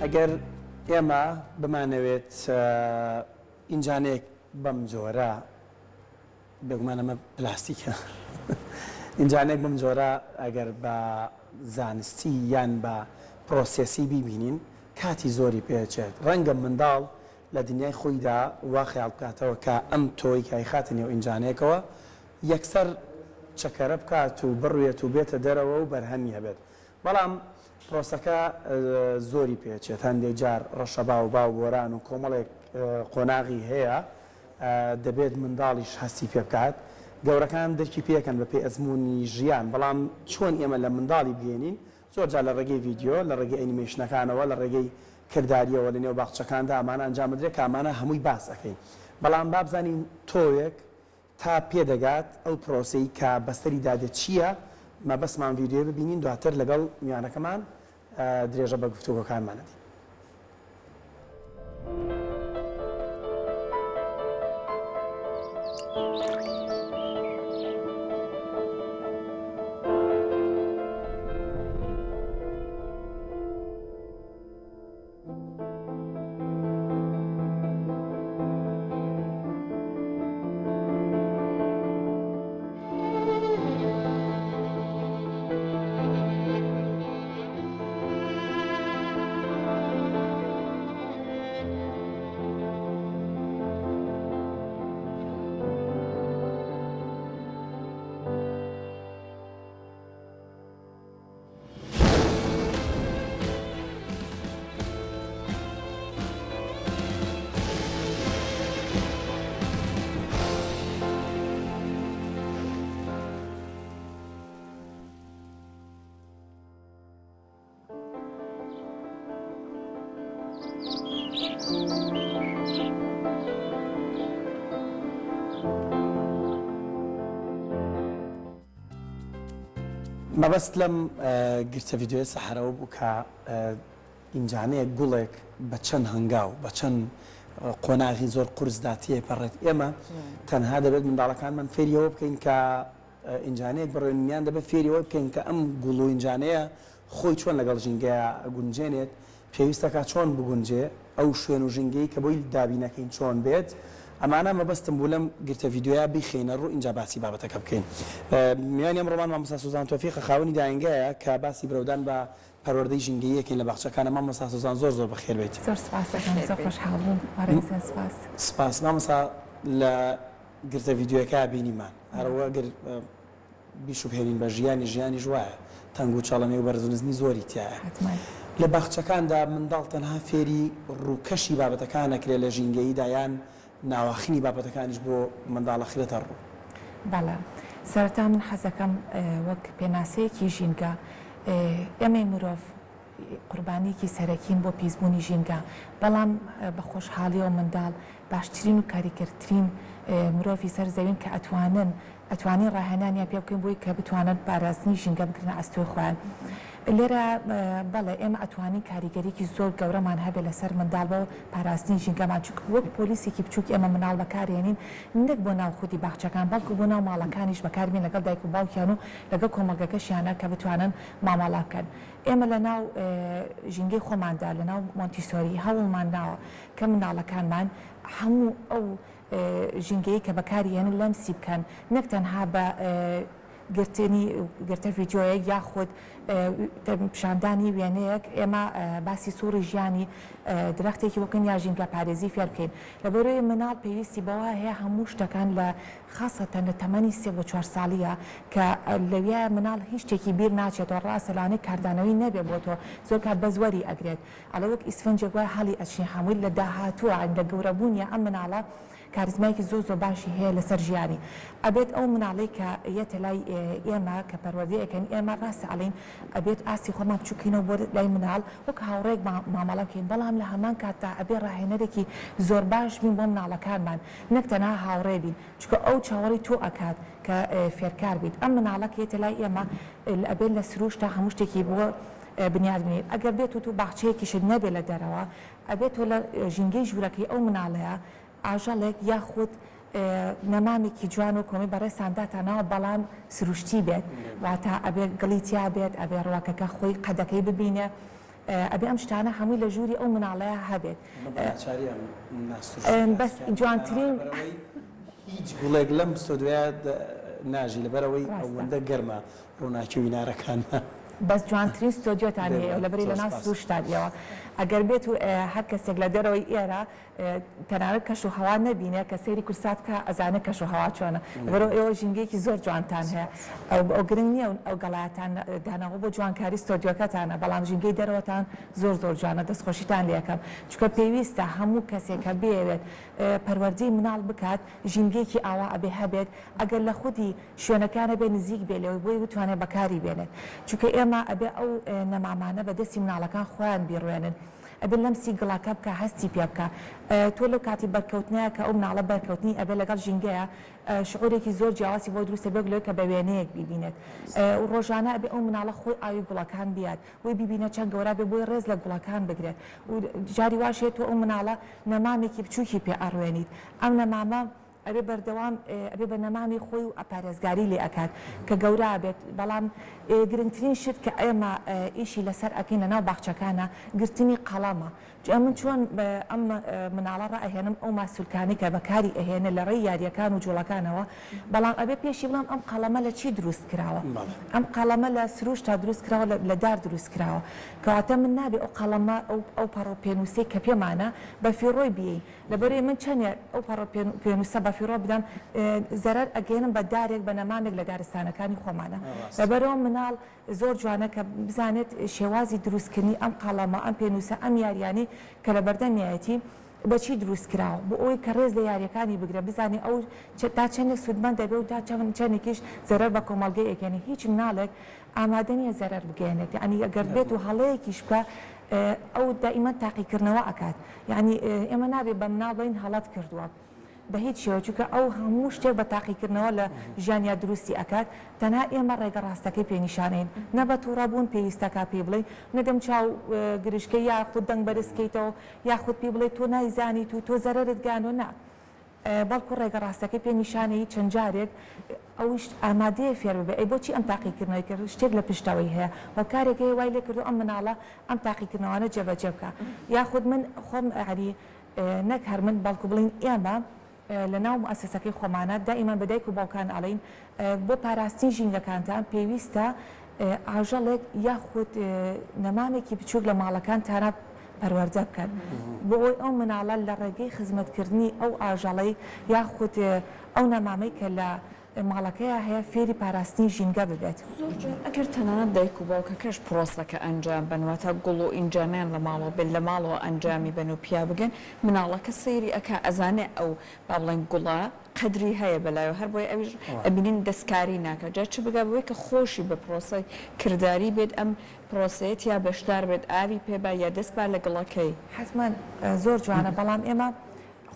ئەگەر ئێمە بمانەوێت ئینجانەیەک بەم جۆرە، بێگومان ئەمە پلاستیکە، ئینجانەیەک بەم جۆرە ئەگەر بە زانستی یان بە پرۆسێسی بیبینین کاتی زۆری پێچێت، ڕەنگە منداڵ لە دنیای خۆیدا وا خەیاڵ بکاتەوە کە ئەم تۆی کە ئەیخاتە نێو ئینجانەیەکەوە یەکسەر چەکەرە بکات و بڕوێت و بێتە دەرەوە و بەرهەمی هەبێت، بەڵام پرۆسەکە زۆری پێچێت، هەندێک جار ڕەشەبا و با و بۆران و کۆمەڵێک قۆناغی هەیە دەبێت منداڵیش هەستی پێ بکات، گەورەکان درکی پێکەن بەپێی ئەزموونی ژیان، بەڵام چۆن ئێمە لە منداڵی بگەیەنین، زۆر جار لە ڕێگەی ڤیدیۆ، لە ڕێگەی ئەنیمەیشنەکانەوە، لە ڕێگەی کردارییەوە لە نێو باخچەکاندا ئەمانە ئەنجام بدرێت کە ئەمانە هەمووی باس ئەکەین، بەڵام با بزانین تۆوێک تا پێدەگات ئەو پرۆسەی کە بەسەریدا دێت چییە، مەبەستمان ڤیدیۆیە ببینین دواتر لەگەڵ میوانەکەمان درێژە بە گفتوگۆکانمان ئەدەین. مەبەست لەم گرتە ڤیدیۆیە سەحەر ئەوە بوو کە ئینجانەیەک گوڵێک بە چەند هەنگاو بە چەند قۆناغی زۆر قورسدا تێپەڕێت ئێمە تەنها دەبێت منداڵەکانمان فێری ئەوە بکەین کە ئینجانەیەک بڕوێنین یان دەبێت فێری ئەوە بکەین کە ئەم گوڵ و ئینجانەیە خۆی چۆن لەگەڵ ژینگەیا ئەگونجێنێت، پێویستەکا چۆن بگونجێ، ئەو شوێن و ژینگەی کە بۆی دابینەکەین چۆن بێت، ئەمانە مەبەستم بوو لەم گرتە ڤیدیۆیە بیخەینە ڕوو ئینجا باسی بابەتەکە بکەین. میوانی ئەمڕۆمان مامۆستا سوزان تۆفیقە خاوەنی دایەنگایە کە باسی برەودان بە پەروەردەی ژینگەیی ئەکەین لە باخچەکانا، مامۆستا سوزان زۆر زۆر بەخێر بێیت. زۆر سوپاس دەکەم، زۆر خۆشحاڵ بووم بەڕێزیان سوپاس. سوپاس مامۆستا لە گرتە ڤیدیۆیەکە بینیمان هەروە گەر بیشوبهێنین بە ژیانی ژیانیش وایە تەنگ و چەڵەمەی و بەرز و نزمی زۆری تیایە حەتمەن. لە باخچەکاندا منداڵ تەنها فێری ڕووکەشی بابەتەکان ئەکرێ لە ژینگەییدا یان ناواخنی بابەتەکانیش بۆ منداڵ ئەخرێتە ڕوو؟ بەڵێ سەرەتا من حەزەکەم وەک پێناسەیەکی ژینگە ئێمەی مرۆڤ قوربانیەکی سەرەکین بۆ پیسبوونی ژینگە، بەڵام بە خۆشحاڵیەوە منداڵ باشترین و کاریگەرترین مرۆڤی سەر زەوین کە ئەتوانن ئەتوانین ڕاهێنانیان پێ بکەین بۆی کە بتوانن پاراستنی ژینگە بگرنە ئەستۆی خۆیان. لێرە بەڵێ ئێمە ئەتوانین کاریگەریەکی زۆر گەورەمان هەبێت لەسەر منداڵ بۆ پاراستنی ژینگەمان چونکە وەک پۆلیسێکی بچوک ئێمە منداڵ بەکارێنین نەک بۆ ناو خودی باخچەکان بەڵکو بۆ ناو ماڵەکانیش بەکاربێن لەگەڵ دایک و باوکیان و لەگەڵ کۆمەڵگەکەشیانە کە بتوانن مامەڵە بکەن. ئێمە لە ناو ژینگەی خۆماندا، لە ناو مۆنتیسۆری هەوڵمان داوە کە منداڵەکانمان هەموو ئەو ژینگەیەی کە بەکاری هێنن لەمسی بکەن، نەک تەنها بە گرتنی گرتە ڤیدیۆیەک یاخود پیشاندانی وێنەیەک ئێمە باسی سوڕی ژیانی درەختێکی بۆ بکەین یا ژینگەپارێزی فێر بکەین. لەبەرئەوەی منداڵ پێویستی بەوە هەیە هەموو شتەکان لە خاسەتەن لە تەمەنی سێ بۆ چوار ساڵیە کە لەویایە مناڵ هیچ شتێکی بیر ناچێتەوە ڕاستە لەوانەیە کاردانەوەی نەبێ بۆ تۆ زۆر کات بەس وەری ئەگرێت ئەڵێ وەک ئیسفنجێک وایە هەڵی ئەچنی هەمووی لە داهاتووە لە گەورە بوونیا ئەم مناڵە کاریزمایەکی زۆر زۆر باشی هەیە لەسەر ژیانی ئەبێت ئەو مناڵەی کە یەتە لای ئێمە کە پەروەردەی ئەکەین ئێمە ڕاستە ئەڵێین ئەبێت ئاستی خۆمان بچوکینەوە بۆ لای مناڵ وەک هاوڕێیەک مامەڵە بکەین بەڵام لە هەمان کاتدا ئەبێ ڕاهێنەرێکی زۆر باش بین بۆ مناڵەکانمان نەک تەنها هاوڕێ بین چونکە ئەو چاوەڕێی تۆ ئەکات کە فێرکار بیت ئەم مناڵە کە یەتە لای ئێمە ئەبێت لە سروشتا هەموو شتێکی بۆ بنیات بنێیت ئەگەر بێت و تۆ باخچەیەکیشت نەبێت لە دەرەوە ئەبێت تۆ لە ژینگەی ژوورەکەی ئەو مناڵەیە ئاژەڵێک یاخود نەمامێکی جوان و کۆمی بەڕێزتان داتاناوە بەڵام سروشتی بێت واتە ئەبێ گڵی تیا بێت ئەبێ ڕوەکەکە خۆی قەدەکەی ببینێ. ئەبێ ئەم شتانە هەمووی لە ژووری ئەو مناڵەیا هەبێت. ئەمە بە ناچاری ئەم ناسروشتی بەس جوانترین. لەبەرئەوەی هیچ گوڵێک لەم ستۆدیۆیە ناژی لەبەرئەوەی ئەوەندە گەرمە ڕووناکی وینارەکانمان. بەس جوانترین ستۆدیۆتان هەیە لەبەری لەناو سروشتان ئێوە ئەگەر بێت و هەر کەسێک لە دەرەوەی ئێرە تەنانەت کەش و هەوا نەبینێ کە سەیری کوردسات بکا ئەزانێ کەش و هەوا چۆنە لەبەرئەوە ئێوە ژینگەیەکی زۆر جوانتان هەیە ئەو گرنگ نییە ئەو گەڵایەتان داناوە بۆ جوانکاری ستۆدیۆکەتانە بەڵام ژینگەی دەرەوەتان زۆر زۆر جوانە دەستخۆشیتان لێ ئەکەم چونکە پێویستە هەموو کەسێک کە بێوێت پەروەردەی مناڵ بکات ژینگەیەکی ئاوا ئەبێ هەبێت ئەگەر لە خودی شوێنەکان ئەبێ نزیک بێ لەوەی بۆی بتوانێت بەکاری بێنێت چونکە ئێمە ئەبێ ئەو نەمامانە بە دەستی مناڵەکان خۆیان بیڕوێنن ئەبێ لەمسی گڵاکە بکا هەستی پێ بکا تۆ لەو کاتی بەرکەوتنەیە کە ئەو مناڵە بەرکەوتنی ئەبێ لەگەڵ ژینگەیە شعورێکی زۆر جیاوازی بۆ دروست ئەبێ وەک لەوەی کە بە وێنەیەک بیبینێت و ڕۆژانە ئەبێ ئەو مناڵە خۆی ئاوی گوڵەکان بیات بۆی بیبینێت چەند گەورە بێ بۆی ڕێز لە گوڵەکان بگرێت و جاری واش هەیە تۆ ئەو مناڵە نەمامێکی بچووکی پێ ئەڕوێنیت ئەم نەمامە ئەبێ بەردەوام ئەبێ بە نەمامی خۆی و پارێزگاری لێ ئەکات کە گەورە ئەبێت بەڵام گرنگترین شت کە ئێمە ئیشی لەسەر ئەکەین لەناو باخچەکانا گرتنی قەڵەمە جا من چۆن ئەم مناڵە ڕائەهێنم ئەو ماسولکانەی کە بەکاری ئەهێنێ لە ڕێی یاریەکان و جوڵەکانەوە بەڵام ئەبێ پێشی بڵێم ئەم قەڵەمە لە چی دروست کراوە ئەم قەڵەمە لە سروشتا دروست کراوە لە دار دروست کراوە کەواتە من نابێ ئەو قەڵەمە ئەو پەڕ و پێنووسەی کە پێمانە بە فیڕۆی بیەین لەبەرئ من چەنێ ئەو پەڕە پێنووسە بە فیڕۆ بدەم زەرەر ئەگەیەنم بە دارێک بە نەمامێک لە دارستانەکانی خۆمانە لەبەرئەوە مناڵ زۆر جوانە کە بزانێت شێوازی دروستکردنی ئەم قەڵەمە ئەم پێنووسە ئەم یاریانەی کە لە بەردەمیایەتی بە چی دروست کراوە بۆ ئەوەی کە ڕێز لە یاریەکانی بگرێ بزانێ ئەو تا چەندێک سوودمەند دەبێ و تا چەندێکیش زەرەر بە کۆمەڵگەی ئەگەیەنێ هیچ مناڵێک ئامادە نیە زەرەر بگەیەنێت یەعنی گەر بێت و هەڵەیەکیش بکا ئەو دائیمەن تاقیکردنەوە ئەکات یەعنی ئێمە نابێ بە مناڵ بڵێین هەڵەت کردووە بە هیچ شێوە چونکە ئەو هەموو شتێک بە تاقیکردنەوە لە ژیانیا دروستی ئەکات تەنها ئێمە ڕێگە ڕاستەکەی پێ نیشانەین نە بە توڕە بوون پێویستەکا پێی بڵێین نە دەم چاو گرژکەی یاخود دەنگ بەرز کەیتەوە یاخود پێی بڵێی تۆ نایزانیت و تۆ زەرەرت گەیاندووە نا بەڵکو ڕێگە ڕاستەکەی پێ نیشانەیی چەند جارێک ئەویش ئامادەیە فێر ببێ ئەی بۆچی ئەم تاقیکردنەوەی کرد شتێک لە پشتەوەی هەیە هۆکارێک هەیە وای لێکردووە ئەم مناڵە ئەم تاقیکردنەوانە جێبەجێ بکا یاخود من خۆم یانی نەک هەر من بەڵکو بڵێین ئێمە لە ناو موئەسەسەکەی خۆمانە دائیمەن بە دایک و باوکان ئەڵێین بۆ پاراستنی ژینگەکانتان پێویستە ئاژەڵێک یاخود نەمامێکی بچووک لە ماڵەکانتانا پەروەردە بکەن بۆ ئەوەی ئەو مناڵە لە ڕێگەی خزمەتکردنی ئەو ئاژەڵەی یاخود ئەو نەمامەی کە لە ماڵەکەیا هەیە فێری پاراستنی ژینگە ببێت. زۆر جار ئەگەر تەنانەت دایک و باوکەکەش پرۆسەکە ئەنجام بەن واتە گوڵ و ئینجانەیان لە ماڵەوە بێت لە ماڵەوە ئەنجامی بەن و پیا بگەن مناڵەکە سەیری ئەکا ئەزانێ ئەو با بڵێین گوڵە قەدری هەیە بەلایەوە هەر بۆیە ئەویش ئەبینین دەستکاری ناکا جا چ بگا بەوەی کە خۆشی بە پرۆسەی کرداری بێت ئەم پرۆسەیە تیا بەشدار بێت ئاوی پێ با یا دەست با لە گڵەکەی. حەتمەن زۆر جوانە بەڵام ئێمە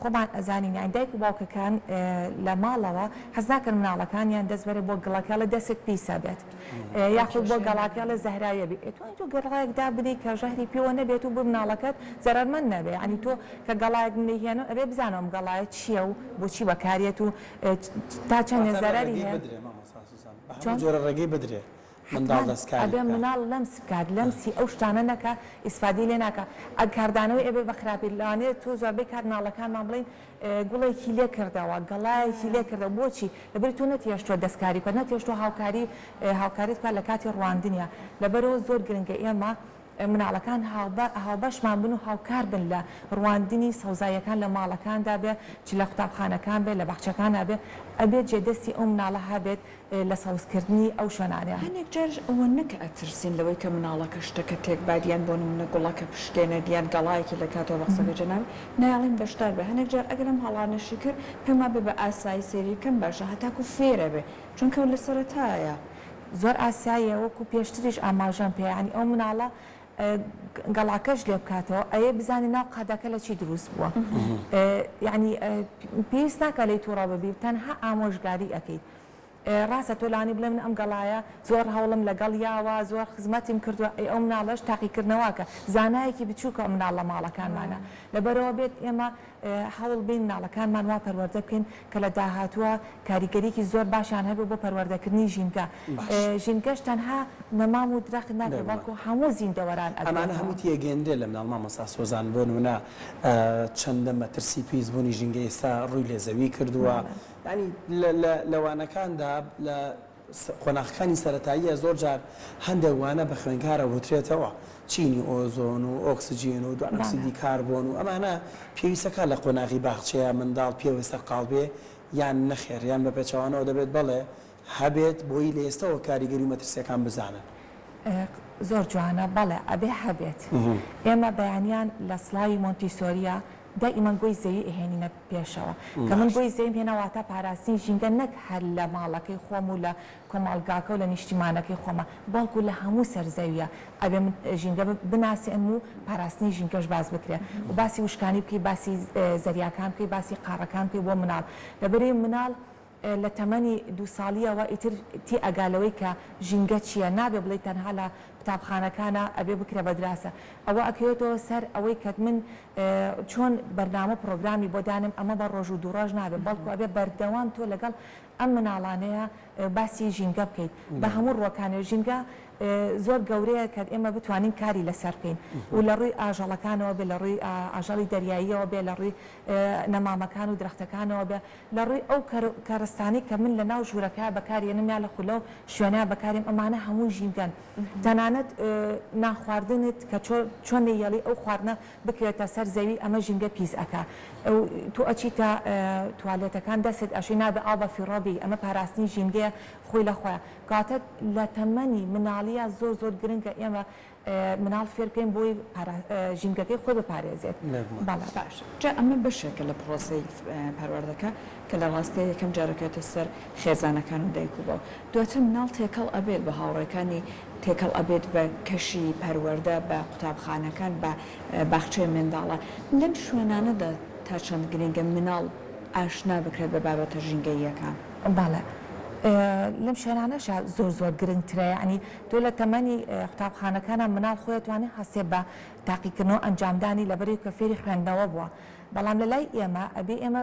خۆمان ئەزانین یانی دایک و باوکەکان لە ماڵەوە حەز ناکەن مناڵەکانیان دەست بەرێ بۆ گڵەکە ئەڵێ دەستت پیسە بێت یاخود بۆ گەڵاکە ئەڵێ زەهراویە بێ ئێ تۆ تۆ گەڵایەک دابنێی کە ژەهری پێوە نەبێت و بۆ مناڵەکەت زەرەرمەند نەبێ یانی تۆ کە گەڵایەک منی هێنم ئەبێ بزانم ئەم گەڵایە چییە و بۆچی بەکارێت و تا چەندێ واتە زەرەری ڕێگەی هەیە بدرێ مامۆستا سوزان بە هەموو چۆن؟ جۆرە ڕێگەی بدرێ منداڵ حەتمەن دەستکاری ئەبێ بکا. مناڵ لەمس بکات لەمسی ئەو شتانە نەکا ئیسفادەی لێ ناکا ئەگ کاردانەوەی ئەبێ بە خراپی لەوانەیە تۆ زۆربەی کات مناڵەکانمان بڵێین گوڵێکی لێ کردەوە گەڵایەکی لێ کردەوە بۆچی لەبەری تۆ نەتهێشتووە دەستکاری بکات نەتهێشتووە هاوکاری هاوکاریت بکات لە کاتی ڕواندنیا لەبەرئەوە زۆر گرنگە ئێمە مناڵەکان هاوبەشمان بن و هاوکار بن لە ڕواندنی سەوزاییەکان لە ماڵەکاندا بێ چ لە قوتابخانەکان بێ لە باخچەکانا بێ ئەبێ جێدەستی ئەو مناڵە هەبێت لە سەوزکردنی ئەو شوێنانەیە. هەنێک جاریش ئەوە نەک ئەترسین لەوەی کە مناڵەکە شتەکە تێک بات یان بۆ نمونە گوڵەکە بشکێنێت یان گەڵایەکی لە کاتەوە بە قسەکەی جەنابت نایەڵین بەشدار بێ هەنێک جار ئەگەر ئەم هەڵانەشی کرد پێم وابێ بە ئاسایی سەیری بکەن باشە هەتاکو فێرەبێ چونکە لە سەرەتایە. زۆر ئاساییە وەکو پێشتریش ئاماژەم پێ یانی ئەو مناڵە گەڵاکەش لێ بکاتەوە ئەیە بزانێ ناو قادەکە لە چی دروست بووە یعنی پێویست ناکە لێی تووڕە ببی تەنها ئامۆژگاری ئەکەیت. ڕاستە تۆ لەوانەیە بڵێ من ئەم گەڵایە زۆر هەوڵم لەگەڵ یاوە زۆر خزمەتیم کردووە ئەی ئەو مناڵەش تاقیکردنەوەکە زانایەکی بچووکە ئەو مناڵ لە ماڵەکانمانە لەبەرئەوە بێت ئێمە هەوڵ بەین مناڵەکانمان وا پەروەردە بکەین کە لە داهاتووە کاریگەریەکی زۆر باشیان هەبێت بۆ پەروەردەکردنی ژینگە. ژینگەش تەنها نەمام و درەخت نابێت بەڵکو هەموو زیندەوەران ئەمانە ئەگرێتەوە. هەمووی تێگەیەنرێت لە مناڵ مامۆستا سۆزان بۆ نمونە چەندە مەترسی پیسبوونی ژینگە ئێستا ڕووی لە زەوی کردووە یانی لە وانەکاندا لە قۆناغەکانی سەرەتاییە زۆر جار هەندێک وانە بە خوێندکار ئەوترێتەوە چینی ئۆزۆن و ئۆکسجین و دوانۆکسیدی کاربۆن و ئەمانە پێویستە کا لە قۆناغی باخچەیە منداڵ پێوەی سەرقاڵ بێ یان نەخێر یان بە پێچەوانەوە دەبێت بەڵێ هەبێت بۆی لە ئێستەوە کاریگەری و مەترسیەکان بزانن. زۆر جوانە بەڵێ ئەبێ هەبێت. ئێمە بەیانیان لە سڵاوی مۆنتیسۆریە دائیمەن گۆی زەوی ئەهێنینە پێشەوە کە من گۆی زەویم هێنا واتا پاراستنی ژینگە نەک هەر لە ماڵەکەی خۆم و لە کۆمەڵگاکە و لە نیشتیمانەکەی خۆمە بەڵکو لە هەموو سەر زەویە ئەبێ من ژینگە بناسێنم و پاراستنی ژینگەش باس بکرێ و باسی وشکانی بکەی باسی زەریاکان بکەی باسی قاڕەکان بکەی بۆ مناڵ لەبەرئەوەی مناڵ لە تەمەنی دوو ساڵییەوە ئیتر تێئەگا لەوەی کە ژینگە چییە، نابێ بڵێی تەنها لە قوتابخانەکانا ئەبێ بکرێ بە دراسە، ئەوە ئەکەوێتەوە سەر ئەوەی کە من چۆن بەرنامە و پڕۆگرامی بۆ دانێم، ئەمە بە ڕۆژ و دوو ڕۆژ نابێ، بەڵکو ئەبێ بەردەوام تۆ لەگەڵ ئەم مناڵانەیا باسی ژینگە بکەیت بە هەموو ڕووەکانیەوە، ژینگە زۆر گەورەیە کە ئێمە بتوانین کاری لەسەر بکەین و لە ڕووی ئاژەڵەکانەوە بێ، لە ڕووی ئاژەڵی دەریاییەوە بێ، لە ڕووی نەمامەکان و درەختەکانەوە بێ، لە ڕووی ئەو کەرستانەی کە من لە ناو ژوورەکەیا بەکاری ئەنم یا لە خولە و شوێنەیا بەکاریم ئەمانە هەمووی ژینگەن تەنانەت نان خواردنت کە چۆن نەیەڵی ئەو خواردنە بکەوێتە سەر زەوی ئەمە ژینگە پیس ئەکا تۆ ئەچیتە توالێتەکان دەستت ئەشۆی نابێ ئاو بە فیڕۆ بێی ئەمە پاراستنی ژینگەیە خۆی لە خۆیا کەواتە لە تەمەنی مناڵیا زۆر زۆر گرنگە ئێمە مناڵ فێر بکەین بۆی ژینگەکەی خۆی بپارێزێت. بەڵێ. باشە جا ئەمە بەشێکە لە پڕۆسەی پەروەردەکە کە لە ڕاستیا یەکەم جار ئەکەوێتە سەر خێزانەکان و دایک و باوک دواتر مناڵ تێکەڵ ئەبێت بە هاوڕێکانی تێکەڵ ئەبێت بە کەشی پەروەردە بە قوتابخانەکان بە باخچەی منداڵان لەم شوێنانەدا تا چەند گرنگە مناڵ ئاشنا بکرێت بە بابەتە ژینگەییەکان؟ بەڵێ لەم شوێنانەشا زۆر زۆر گرنگترە یەعنی تۆ لە تەمەنی قوتابخانەکانا مناڵ خۆی ئەتوانێ هەستێ بە تاقیکردنەوە ئەنجامدانی لەبەرئەوەی کە فێری خوێندنەوە بووە بەڵام لە لای ئێمە ئەبێ ئێمە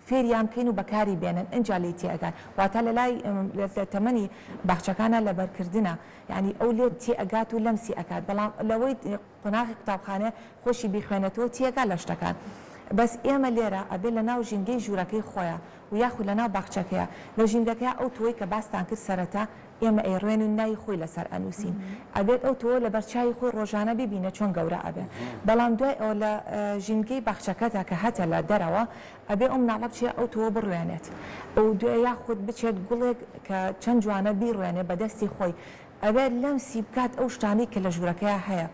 فێریان بکەین و بەکاری بێنن ئینجا لێی تێئەگات واتە لە لای لە تەمەنی باخچەکانا لەبەرکردنە یەعنی ئەو لێت تێئەگات و لەمسی ئەکات بەڵام لەوەی قۆناغی قوتابخانە خۆشی بیخوێنێتەوە تێگا لە شتەکان بەس ئێمە لێرە ئەبێ لە ناو ژینگەی ژوورەکەی خۆیا و یاخود لە ناو باخچەکەیا لە ژینگەکەیا ئەو تۆوەی کە باستان کرد سەرەتا ئێمە ئەیڕوێنین و ناوی خۆی لەسەر ئەنووسین ئەبێت ئەو تۆوە لەبەر چاوی خۆی ڕۆژانە بیبینێ چۆن گەورە ئەبێ بەڵام دوای ئەوە لە ژینگەی باخچەکەتا کە هەتە لە دەرەوە ئەبێ ئەو مناڵە بچێ ئەو تۆوە بڕوێنێت و یاخود بچێت گوڵێک کە چەند جوانە بیڕوێنێ بە دەستی خۆی ئەبێت لەمسی بکات ئەو شتانەی کە لە ژوورەکەیا هەیە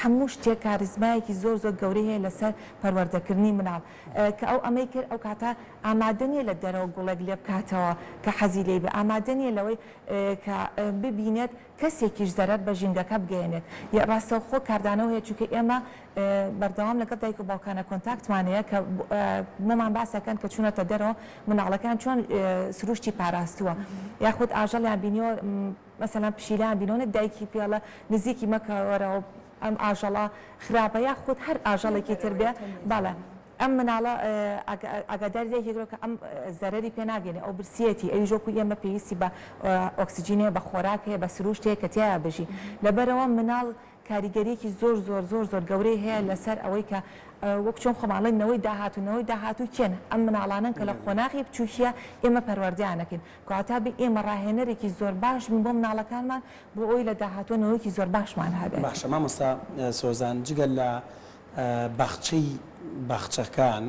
هەموو شتێک کاریزمایەکی زۆر زۆر گەورەی هەیە لەسەر پەروەردەکردنی مناڵ کە ئەو ئەمەی کرد ئەو کاتە ئامادە نییە لە دەرەوە گوڵێک لێ بکاتەوە کە حەزی لێی بێ ئامادە نییە لەوەی کە ببینێت کەسێکیش زەرەر بە ژینگەکە بگەیەنێت ڕاستەوخۆ کاردانەوە هەیە چونکە ئێمە بەردەوام لەگەڵ دایک و باوکانە کۆنتاکتمان هەیە کە بۆمان باس ئەکەن کە چوونەتە دەرەوە مناڵەکەیان چۆن سروشتی پاراستووە یاخود ئاژەڵیان بینیوە مەسەلەن پشیلەیان بینیوە نەک دایکی پێڵە نزیکی مەکەوەرەوە ئەم ئاژەڵە خراپە یاخود هەر ئاژەڵێکی تر بێ بەڵێ ئەم مناڵە ئاگاداری دایکی کردووە کە ئەم زەرەری پێ ناگەینێ ئەو برسیەتی ئەویش وەکو ئێمە پێویستی بە ئۆکسجین هەیە بە خۆراک هەیە بە سروشت هەیە کە تیایا بژی لەبەرئەوە مناڵ کاریگەریەکی زۆر زۆر زۆر زۆر گەورەی هەیە لەسەر ئەوەی کە وەک چۆن خۆمان ئەڵێین نەوەی داهاتوو نەوەی داهاتوو کێن ئەم مناڵانەن کە لە قۆناغی بچوکیە ئێمە پەروەردەیان ئەکەین کەواتە بێ ئێمە ڕاهێنەرێکی زۆر باش بین بۆ مناڵەکانمان بۆ ئەوەی لە داهاتووە نەوەیەکی زۆر باشمان هەبێت. باشە مامۆستا سۆزان جگە لە باخچەی باخچەکان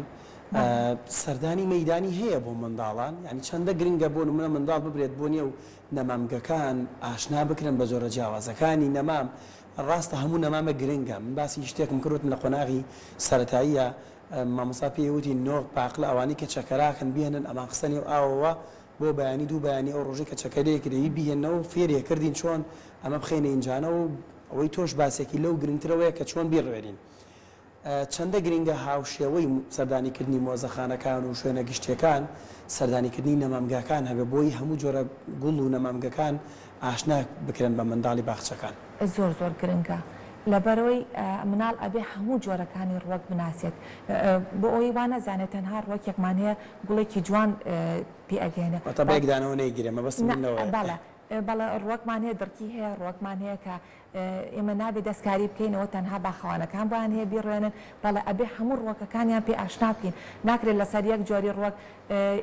سەردانی مەیدانی هەیە بۆ منداڵان یانی چەندە گرنگە بۆ نمونە منداڵ ببرێت بۆ نێو نەمامگەکان ئاشنا بکرێن بە جۆرە جیاوازەکانی نەمام، ڕاستە هەموو نەمامێک گرنگە، من باسی شتێکم کرد وتم لە قۆناغی سەرەتاییە مامۆستا پێی وتین نۆک پاقلە ئەوانەی کە چەکەراکن بهێنن ئەمان خستە نێو ئاوەوە بۆ بەیانی دوو بەیانی ئەو ڕۆژەی کە چەکەرەیەک دەوی بیهێننەوە فێرێ کردین چۆن ئەمە بخەینە ئینجانەوە و ئەوەی تۆش باسێکی لەو گرنگترەوەیە کە چۆن بیڕوێنین. چەندە گرنگە هاوشێوەی سەردانیکردنی مۆزەخانەکان و شوێنە گشتیەکان سەردانیکردنی نەمامگاکان هەبێ بۆی هەموو جۆرە گوڵ و نەمامگەکان ئاشنا بکرێن بە منداڵی باخچەکان؟ زۆر زۆر گرنگە لەبەرئەوەی مناڵ ئەبێ هەموو جۆرەکانی ڕوەک بناسێت بۆ ئەوەی وا نەزانێت تەنها ڕوەکێکمان هەیە گوڵێکی جوان پێ ئەگەیەنێ واتە بە یەک دانەوە نەیگرێ مەبەستم من لەوەیە. بەڵێ بەڵێ ڕوەکمان هەیە دڕکی هەیە ڕوەکمان هەیە کە ئێمە نابێ دەستکاری بکەین ئەوە تەنها باخەوانەکان بۆیان هەیە بیڕوێنن بەڵێ ئەبێ هەموو ڕوەکەکانیان پێ ئاشنا بکەین ناکرێت لەسەر یەک جۆری ڕوەک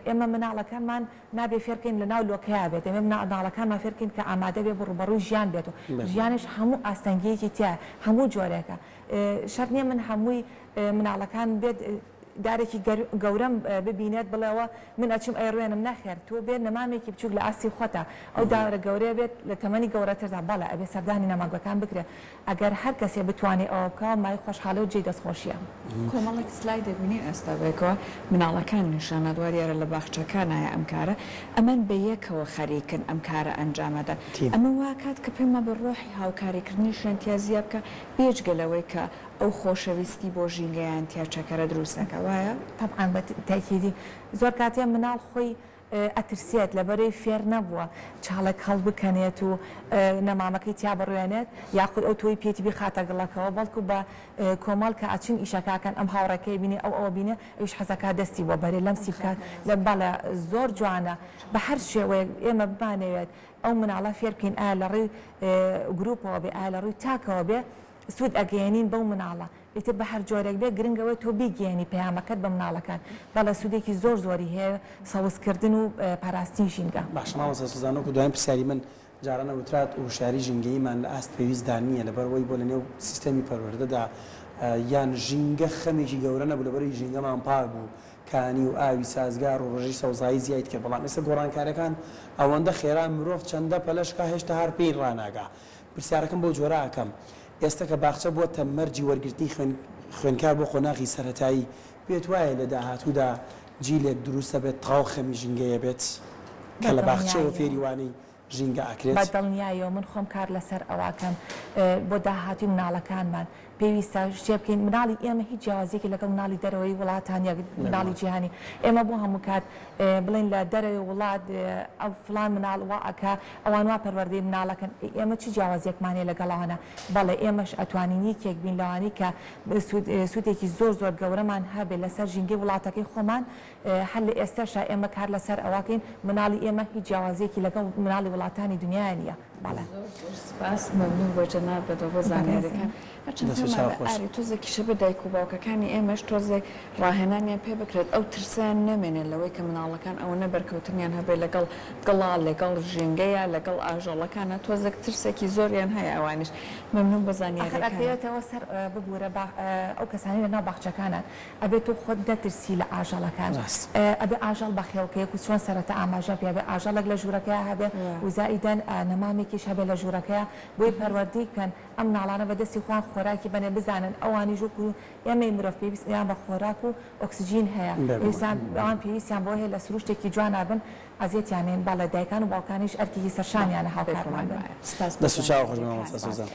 ئێمە مناڵەکانمان نابێ فێرکەین لەناو لۆکەیا بێت ئێمە مناڵەکانمان فێرکەین کە ئامادە بێ بۆ ڕووبەڕووی ژیان بێت و ژیانیش هەموو ئاستەنگییەکی تیایە هەموو جۆرێکە شەرت نییە من هەمووی مناڵەکان بێت دارێکی گەورەم ببینێت بڵێ ئەوە من ئەچم ئەیڕوێنم نەخێر تۆ بێ نەمامێکی بچوک لە ئاستی خۆتا ئەو دارە گەورەیە بێت لە تەمەنی گەورەتردا بەڵێ ئەبێ سەردانی نەمامگەکان بکرێ ئەگەر هەر کەسێ بتوانێ ئەوە بکا مایەی خۆشحاڵی و جێی دەستخۆشیە. کۆمەڵێک سلاید دەبینین ئێستا بەیەکەوە مناڵەکان نیشانە دوا دیارە لە باخچەکانایە ئەم کارە ئەمەن بەیەکەوە خەریکن ئەم کارە ئەنجامەدەن ئەمە واکات کە پێم وابێ ڕۆحی هاوکاریکردنیشیان تیا زیا بکا بێجگە لەوەی کە ئەو خۆشەویستی بۆ ژینگەیان تیا چەکەرە دروست ئەکا وایە؟ تەبعەن بە تەئکیدی زۆر کاتێ مناڵ خۆی ئەترسێت لەبەرەی فێر نەبووە چاڵێک هەڵبکەنێت و نەمامەکەی تیا بڕوێنێت یاخود ئەو تۆی پێیەتی بیخاتە گڵەکەوە بەڵکو بە کۆمەڵ کە ئەچن ئیشەکە ئەکەن ئەم هاوڕێکەی بینێ ئەو ئەوە بینێ ئەویش حەزەکا دەستی بۆ بەرێ لەمسی بکات بەڵێ زۆر جوانە بە هەر شێوەیەک ئێمە بمانەوێت ئەو مناڵە فێر بکەین ئایا لە ڕێی گروپەوە بێ ئایا لە ڕووی تاکەوە بێ سوود ئەگەیەنین بەو مناڵە ئیتر بە هەر جۆرێک بێت گرنگ ئەوەیە تۆ بیگەیەنی پەیامەکەت بە مناڵەکان بەڵێ سوودێکی زۆر زۆری هەیە سەوزکردن و پاراستنی ژینگە. باشە مامۆستا سوزان وەکو دواین پرسیاری من جاران ئەوترات وشیاری ژینگەییمان لە ئاست پێویستدا نییە لەبەرئەوەی بۆ لەنێو سیستەمی پەروەردەدا یان ژینگە خەمێکی گەورە نەبوو لەبەرئەوەی ژینگەمان پاک بوو کانی و ئاوی سازگار و ڕێژەی سەوزایی زیاید کرد بەڵام ئێستا گۆڕانکاریەکان ئەوەندە خێران مرۆڤ چەندە پەلەش کا هێشتا هەر پێی ڕاناگا پرسیارەکەم بەو جۆرە ئەکەم، ئێستە کە باخچە بووەتە مەرجی وەرگرتنی خوێندکار بۆ قۆناغی سەرەتایی، پێت وایە لە داهاتوودا جیلێک دروست ئەبێت تەواو خەمی ژینگەی ئەبێت کە لە باخچەوە فێری وانەی ژینگە ئەکرێت؟ بە دڵنیایەوە من خۆم کار لەسەر ئەوە ئەکەم بۆ داهاتووی مناڵەکانمان. پێویستە شتێ بکەین مناڵی ئێمە هیچ جیاوازیەکی لەگەڵ مناڵی دەرەوەی وڵاتان یە مناڵی جیهانی ئێمە بۆ هەموو کات بڵێن لە دەرەوەی وڵات ئەو فڵان مناڵ وا ئەکا ئەوان وا پەروەردەی مناڵەکەن ئەی ئێمە چ جیاوازیەکمان هەیە لەگەڵ ئەوانە بەڵێ ئێمەش ئەتوانین یەکێک بین لەوانەی کە سوودێکی زۆر زۆر گەورەمان هەبێ لەسەر ژینگەی وڵاتەکەی خۆمان هەر لە ئێستەشا ئێمە کار لەسەر ئەوەکەین مناڵی ئێمە هیچ جیاوازیەکی لەگەڵ مناڵی وڵاتانی دنیا نیە. بەڵێ. زۆر زۆر سپاس مەمنون بۆ جەنابتەوە بۆ زانیاریەکان هەرچەند دەست و پێم چاو وابێ خۆش. ئاری تۆزێک کیشە بێ دایک و باوکەکانی ئێمەش تۆزێک ڕاهێنانیان پێ بکرێت ئەو ترسەیان نەمێنێت لەوەی کە مناڵەکان ئەوەنە بەرکەوتنیان هەبێ لەگەڵ گڵا لەگەڵ ژینگەیا لەگەڵ ئاژەڵەکانا تۆزێک ترسێکی زۆریان هەیە ئەوانیش مەمنون بۆ ئاخر زانیاریەکانت. ئەکەوێتەوە سەر ببورە با ئەو کەسانەی لەناو باخچەکانن ئەبێ تۆ خۆت نەترسی لە ئاژەڵەکان ڕاست. ئەبێ ئاژەڵ بەخێوکەی وەکو چۆن سەرەتا ئاماژەم پێ ئەبێ ئاژەڵێک لە ژوورەکەیا هەبێ و زائیدەن نەمامێکیش هەبێ لە ژوورەکەیا بۆی پەروەردەی بکەن ئەم مناڵانە بە دەستی خۆیان خۆراکی بەنێ بزانن ئەوانیش وەکو ئێمەی مرۆڤ پێویستیان بە خۆراک و ئۆکسجین هەیە پێویستیان ئەوان پێویستیان بەوە هەیە لە سروشتێکی جوانا بن ئەزیەتیان نەین بەڵێ دایکان و باوکانیش ئەرکێکی سەرشانیانە هاوکارمان بن. سپاس بۆ دەست و چاو خۆش بێ مامۆستا زانیاریەکانت. سۆزان.